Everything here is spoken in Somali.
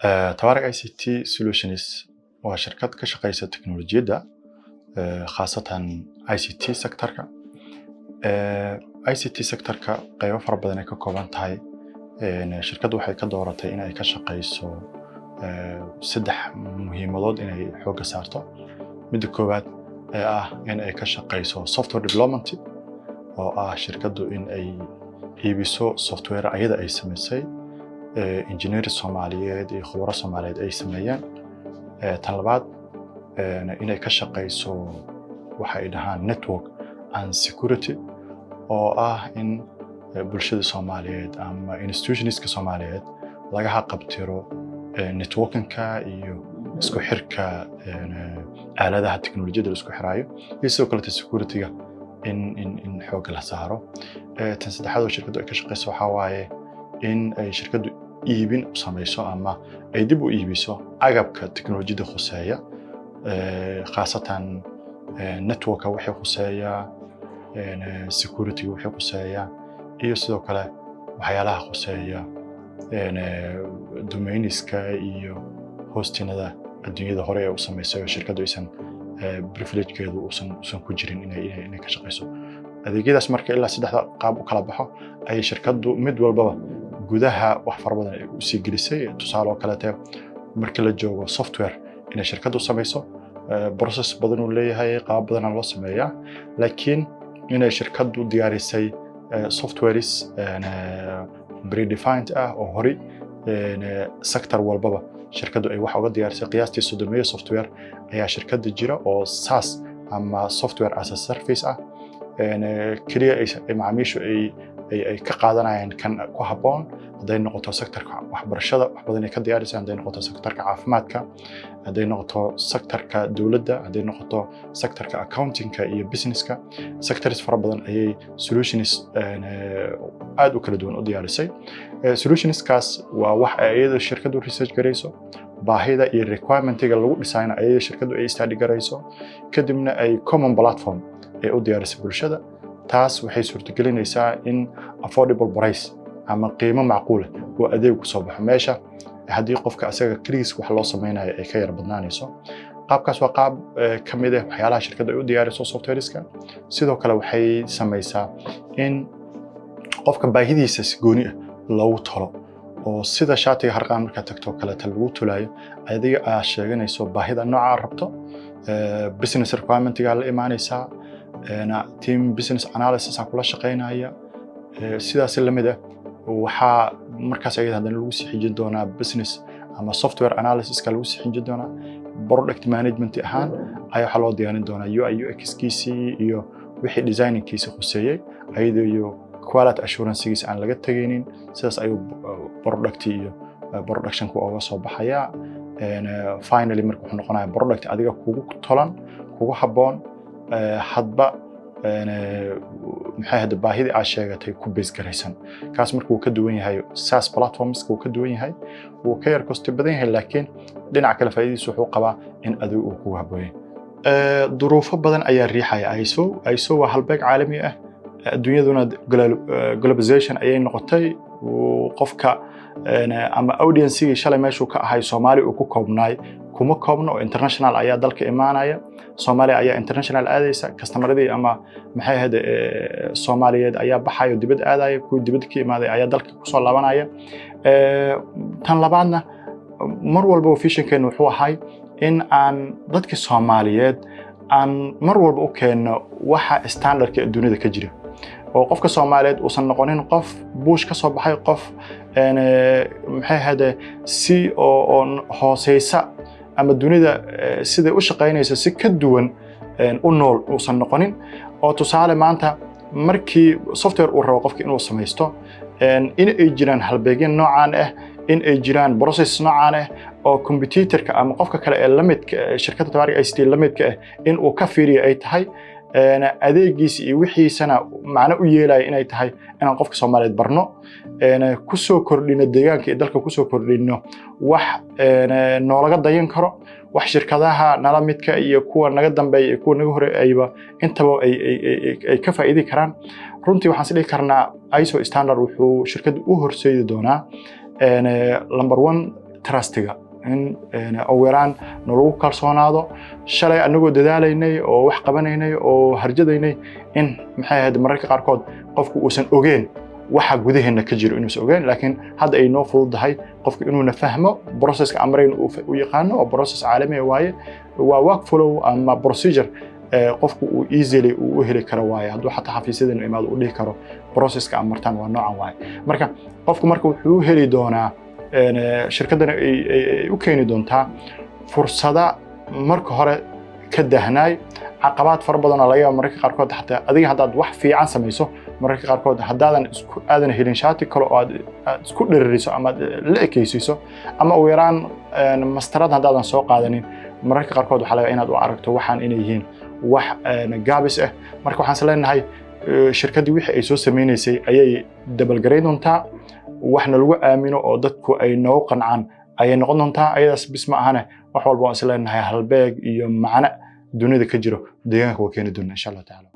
Tabarak ICT Solutions waa shirkad ka shaqeysa teknolojiyadda, khaasatan ICT sectorka. ICT sectorka qaybo fara badan ay ka kooban tahay. Shirkaddu waxay ka dooratay in ay ka shaqeyso saddex muhiimadood inay xoogga saarto. Midda koowaad ee ah in ay ka shaqeyso software development, oo ah shirkaddu in ay iibiso software ayada ay samaysay, engineer Soomaaliyeed iyo khubaro Soomaaliyeed ay sameeyeen. Tan labaad, inay ka shaqeyso waxa ay dhahaan network and security, oo ah in bulshada Soomaaliyeed ama institutionska Soomaaliyeed laga haqabtiro networkingka iyo isku xirka aaladaha teknolojiyadda la isku xiraayo, iyo sidoo kaleeto security-ga in xoogga la saaro. Tan saddexaad oo shirkaddu ay ka shaqeyso waxaa waaye in ay shirkaddu iibin u samayso ama ay dib u iibiso agabka teknolojiyadda khuseeya, khaasatan networka wixii khuseeya, security wixii khuseeya, iyo sidoo kale waxyaalaha khuseeya domainiska iyo hostinada adduunyada hore ee u samaysay oo shirkaddu aysan privilegekeedu uusan ku jirin inay ka shaqeyso adeegyadaas. Marka ilaa saddexda qaab u kala baxo ayay shirkaddu mid walbaba gudaha wax fara badan ay usii gelisay. Tusaale oo kaleete, marka la joogo software inay shirkaddu samayso, process badan uu leeyahay, qaab badanaa loo sameeyaa, laakiin inay shirkaddu diyaarisay softwares predefined ah oo horey sector walbaba shirkaddu ay wax uga diyaarisay. Qiyaastii 30 software ayaa shirkadda jira oo SaaS ama software as a service ah. Keliya ay macaamiishu ay ka qaadanayaan kan ku habboon. Hadday noqoto sectorka waxbarashada, wax badan ay ka diyaarisay; hadday noqoto sectorka caafimaadka, hadday noqoto sectorka dowladda, hadday noqoto sectorka accountingka iyo businesska, sectors fara badan ayay solutions aad u kala duwan u diyaarisay. Solutionskaas waa wax ay iyada shirkaddu research garayso, baahida iyo requirementiga lagu dhisayna ayada shirkaddu ay study garayso, kadibna ay common platform ay u diyaarisay bulshada. Taas waxay suurtagelinaysaa in affordable price ama qiimo macquul oo adeeg ku soo baxo, meesha haddii qofka asaga keligiis wax loo sameynayo ay ka yar badnaanayso. Qaabkaas waa qaab ka mid ah waxyaalaha shirkaddu ay u diyaariso softwareska. Sidoo kale waxay samaysaa in qofka baahidiisa si gooni ah loogu tolo, oo sida shaatiga harqaan markaad tagto kaleeta lagu tolaayo, adiga aad sheeganayso baahida nooca aad rabto, business requirementigaa la imaanaysaa, team business analysis aa kula shaqaynaya. Sidaas lamid ah waxaa markaas ayada haddana lagu sii xijin doonaa business ama software analysiska lagu sii xijin doonaa. Product management ahaan ayaa waxaa loo diyaarin doonaa UI UX-kiisii iyo wixii designingkiisa khuseeyey, ayadoo iyo quality assurancegiisa aan laga tegaynin. Sidaas ayuu product iyo productionku oga soo baxayaa. Finally marka wuxuu noqonayaa product adiga kugu tolan, kugu habboon, hadba maxay ahayde baahidii aad sheegatay ku base garaysan. Kaas marka wuu ka duwan yahay SaaS platformska, wuu ka duwan yahay, wuu ka yar cost badan yahay, laakiin dhinaca kale faa'iidadiisu wuxuu qabaa in adigu uu kugu habboon yahay. Duruufo badan ayaa riixaya ISO. ISO waa halbeeg caalami ah, adduunyaduna globalization ayay noqotay. Qofka ama audiencigii shalay meeshuu ka ahay Soomaali uu ku koobnaay kuma koobno, oo international ayaa dalka imaanaya, Soomaaliya ayaa international aadaysa. Customeradii ama maxay ahayd Soomaaliyeed ayaa baxayo, dibad aadaya, kuwii dibadda ka imaaday ayaa dalka kusoo laabanaya. Tan labaadna, mar walba visionkeenu wuxuu ahay in aan dadka Soomaaliyeed aan mar walba u keenno waxa standardka adduunyada ka jira, oo qofka Soomaaliyeed uusan noqonin qof buush ka soo baxay, qof maxay ahayde si oo hooseysa ama dunida siday u shaqaynayso si ka duwan u nool uusan noqonin. Oo tusaale, maanta markii software uu rabo qofka inuu samaysto, in ay jiraan halbeegyo noocaan ah, in ay jiraan process noocaan ah oo competitorka ama qofka kale ee lamidka shirkadda Tabarik ICT lamidka ah in uu ka fiiriyo ay tahay, adeegiisa iyo wixiisana macno u yeelaya inay tahay inaan qofka Soomaaliyeed barno, kusoo kordhino deegaanka iyo dalka, kusoo kordhino wax noolaga dayan karo, wax shirkadaha nala midka iyo kuwa naga dambeeya iyo kuwa naga hore ayba intaba ay ka faa'iidi karaan. Runtii waxaan is dhihi karnaa ISO standard wuxuu shirkadda u horseedi doonaa number one. Trustiga in ugu yaraan nalagu kalsoonaado. Shalay anagoo dadaalaynay oo wax qabanaynay oo harjadaynay, in maxay ahayd, mararka qaarkood qofku uusan ogeen waxa gudaheena ka jiro, inuusan ogeen, laakiin hadda ay noo fududahay qofku inuuna fahmo processka amrayn u yaqaano, oo process caalami ah waaye, waa workflow ama procedure qofku uu easily uu u heli karo waaye. Hadduu xataa xafiisyadeenu imaado, uu dhihi karo processka aan martaan waa noocan waaye. Marka qofku marka wuxuu u heli doonaa, shirkaddana ay u keeni doontaa fursada marka hore ka dahnaay caqabaad fara badan oo laga yaabo mararka qaarkood xataa adiga haddaad wax fiican samayso, mararka qaarkood haddaadan isku aadan helin shaati kale oo aad isku dhereriso ama aad la ekaysiiso, ama ugu yaraan mastarad haddaadan soo qaadanin, mararka qaarkood waxaa laga inaad u aragto waxaan inay yihiin wax gaabis ah. Marka waxaan is leenahay shirkaddii wixii ay soo sameynaysay ayay dabalgarayn doontaa, waxna lagu aamino oo dadku ay noogu qancaan ayay noqon doontaa. Ayadaas bis ma ahane, wax walba waan is leenahay halbeeg iyo macne dunida ka jiro deegaanka waa keeni doona, insha Allah tacaala.